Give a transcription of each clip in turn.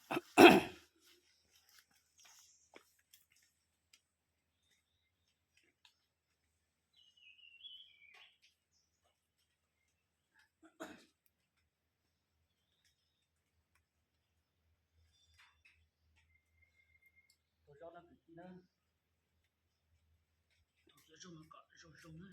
Tus zaub no kwv tij na, tus zaub no kom zoo zoo na.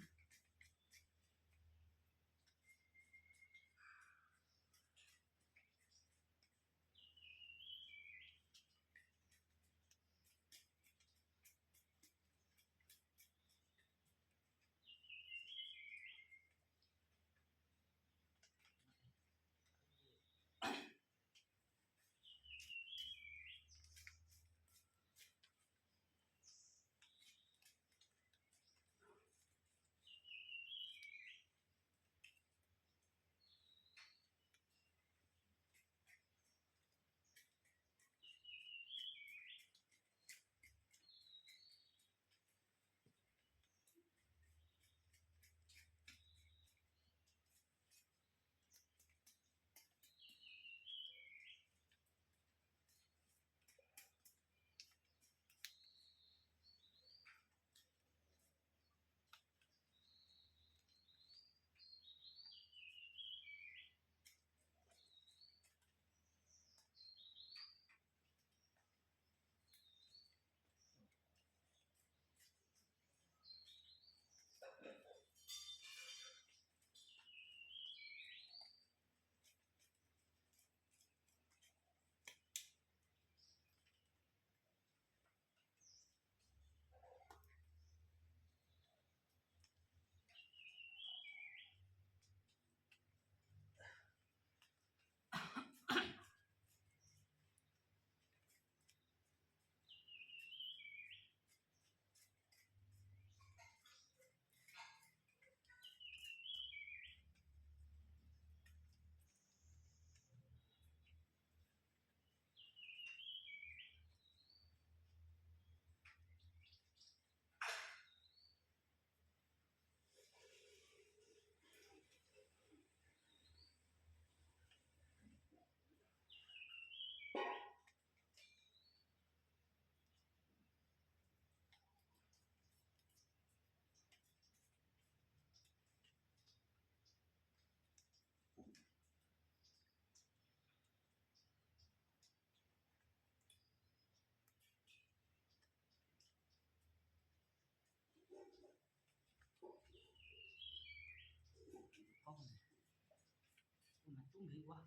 Tub npis ua,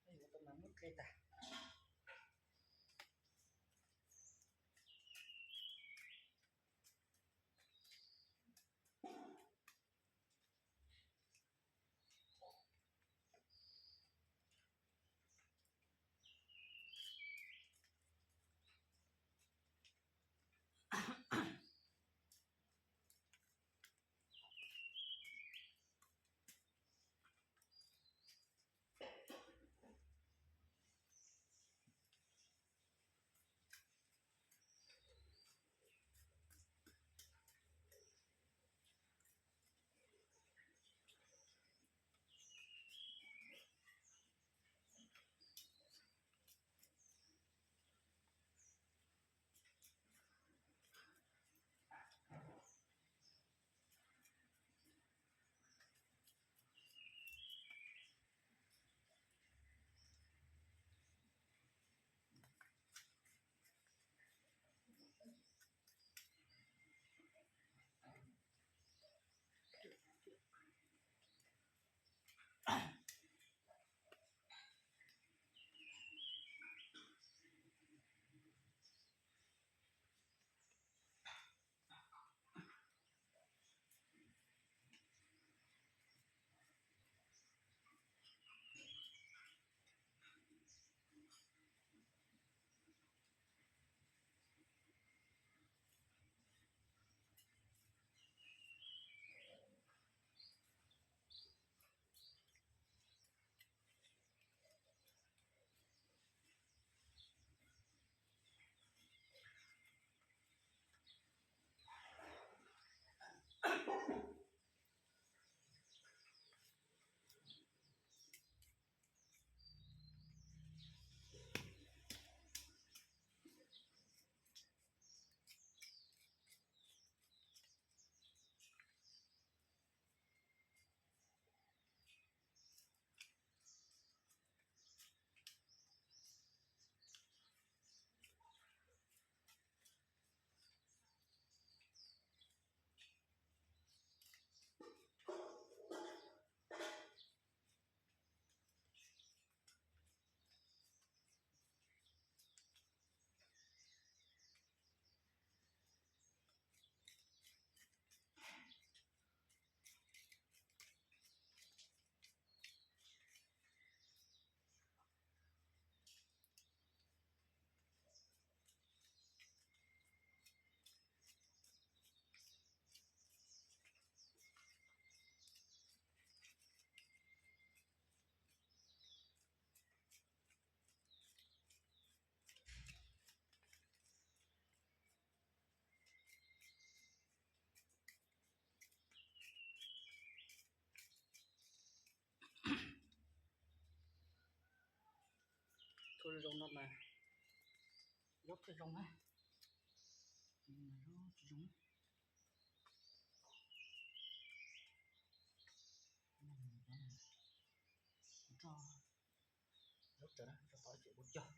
ua tau mas muab dle tag. Tua zoo no mas zaub thiaj zoo na. Zaub tsis zoo. Zaub tso, tso tod ces kuv cog.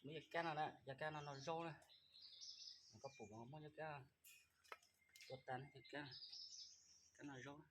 Muab cov kab no na, cov kab no no zaub na. Koj pum mas muab cov kab tua tas cov kab, kab no zaub.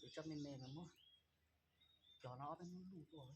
Kuv twb tso me me mas muab cov no ob peb hnub luj tuaj.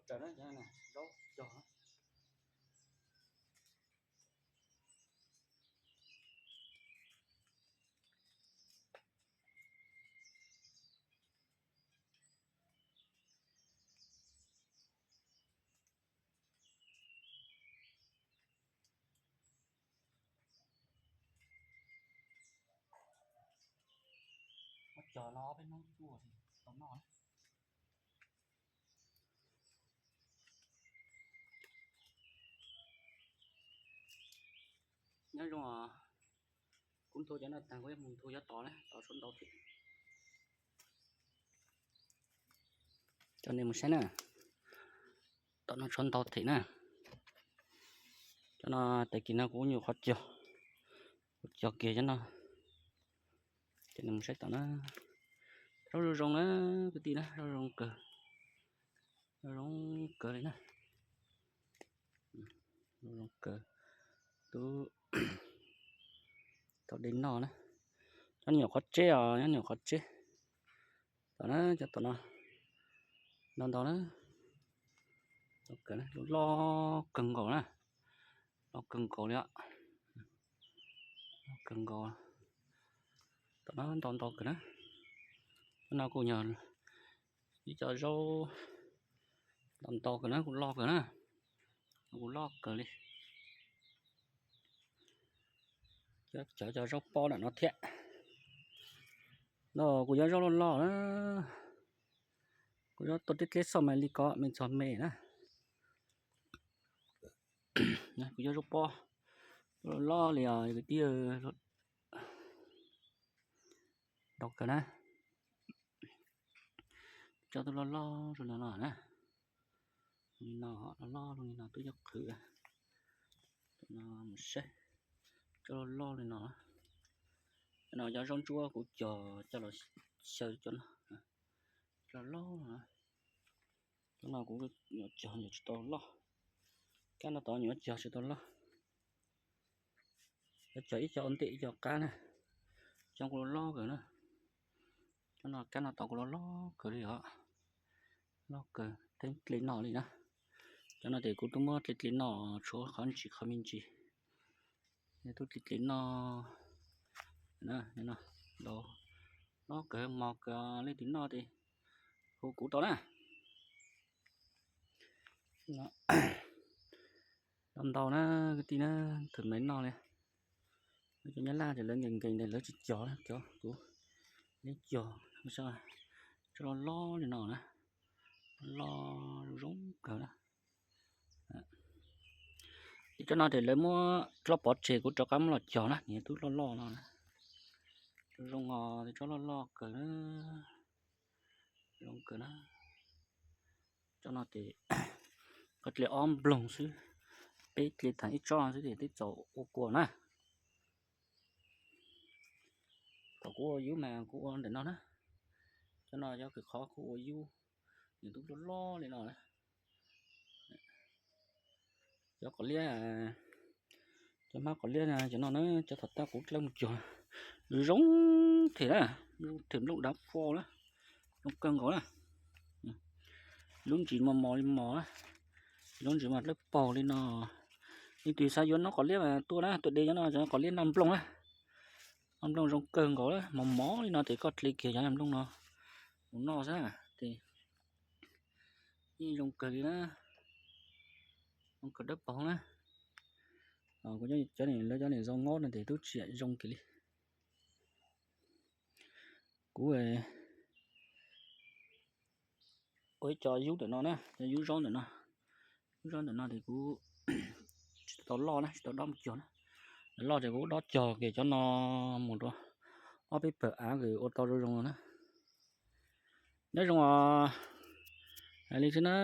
Raws na, zaub cog. Cog no ob peb hnub cuaj tau noj. Nyob zoo, kuv nthua cov no tag kuv yuav mus nthua cov tod na, tod tshuav ntau thiab. Coj nej mus saib na, tom no tshuav ntau thiab na. Cov no tag kis no kuv nyuam qhuav cog, kuv cog kiag cov no. Coj nej mus saib tom na, zaub zoo zoo na, kwv tij na, zaub zoo kawg, zaub zoo kawg li na. Zoo kawg, tub tau de noj na. Nyob nyuam qhuav tseb os, nyob nyuam qhuav tseb. Tom na, cov tom no ntau ntau na. Loj kawg nkaus na, loj kawg nkaus li os, loj kawg nkaus. Tom no ntau ntau kawg na. Cov no kuj yog ib co zaub ntau ntau kawg na, kuj loj kawg na, kuj loj kawg li. Cov, cov zaub pob nram no thiab. No kuj yog zaub loj loj na, kuj yog tuaj deb deb xoj mas li ko me ntxhov me na. Kuj yog zaub pob loj loj li os kwv tij, ntau kawg na. Cov twb loj loj zoo li no na, li no loj loj zoo li no twb yuav qhwv. Cov no mus saib, cov loj loj li no. Cov no cov zaub ntsuab kuv cog coj los xyaw cov no, cov loj loj. Cov no kuv yuav cog nyuam tsis tau loj, kab no tod nyuam cog tsis tau loj. Yuav cog ib co ua ntej ib co qab na, cov kuj loj loj kawg na. Cov no kab no tod kuj loj loj kawg li os, loj kawg, teeb dle noj li na. Cov no ces kuv twb muab dle dle noj tshuav qhov ntsis qhov me ntsis, tub dle dle noj. Loj kawg mos kawg, leej twg noj ces hu kuv tau na. Ntau ntau na kwv tij na, thaum me noj li. Cov nyab laj ces lawv nkees nkees ntawd lawv tsis cog, cov kuv, lawv cog, cov loj loj li no na, loj zoo kawg na. Ces cov no ces lawv muab hlob pov tseg kuv rov qab muab los cog na, nws twb loj loj no na. Zoo os, cov loj loj kawg na, zoo kawg na. Cov no ces koj dle ob nploog xwb, peb dle thav ib tsob xwb ces twb txaus ua kua na. Thaum kuv ua yub mas kuv ua ntawm no na. Cov no yog kws qhov kuv ua yub, nws twb loj loj li no na. Cov qos liab, cov hmab qos liab cov no na, cov thaum tab kuv dlawb mus cog, zoo them na, zoo them nplooj dav fo na, zoo kawg nkaus na. Lub ntsis mos mos li mos na, lub ntsis mas dawb paug li no. Leej twg xav yuav noj qos liab mas tuaj na, tuaj de cov no, cov qos liab noj nplooj na. Noj nplooj zoo kawg nkaus, mos mos li no ces koj dle kiag cov nplooj no mus noj xwb ces yeej zoo kawg li na. Zoo kawg dawb paug na. Kuv cov, lawv cov niam zoo ngob no ces twb tsis zoo kiag li. Kuv ua ib co yub ntawm no na, cov yub zaub ntawm no. Yub zaub ntawm no ces kuv tsis tau loj na, tsis tau dob mus cog na. Loj ces kuv dob cog kiag cov no mus rau ob peb pawg av kws ua tau zoo zoo no na. Nyob zoo os, hais li xwb na.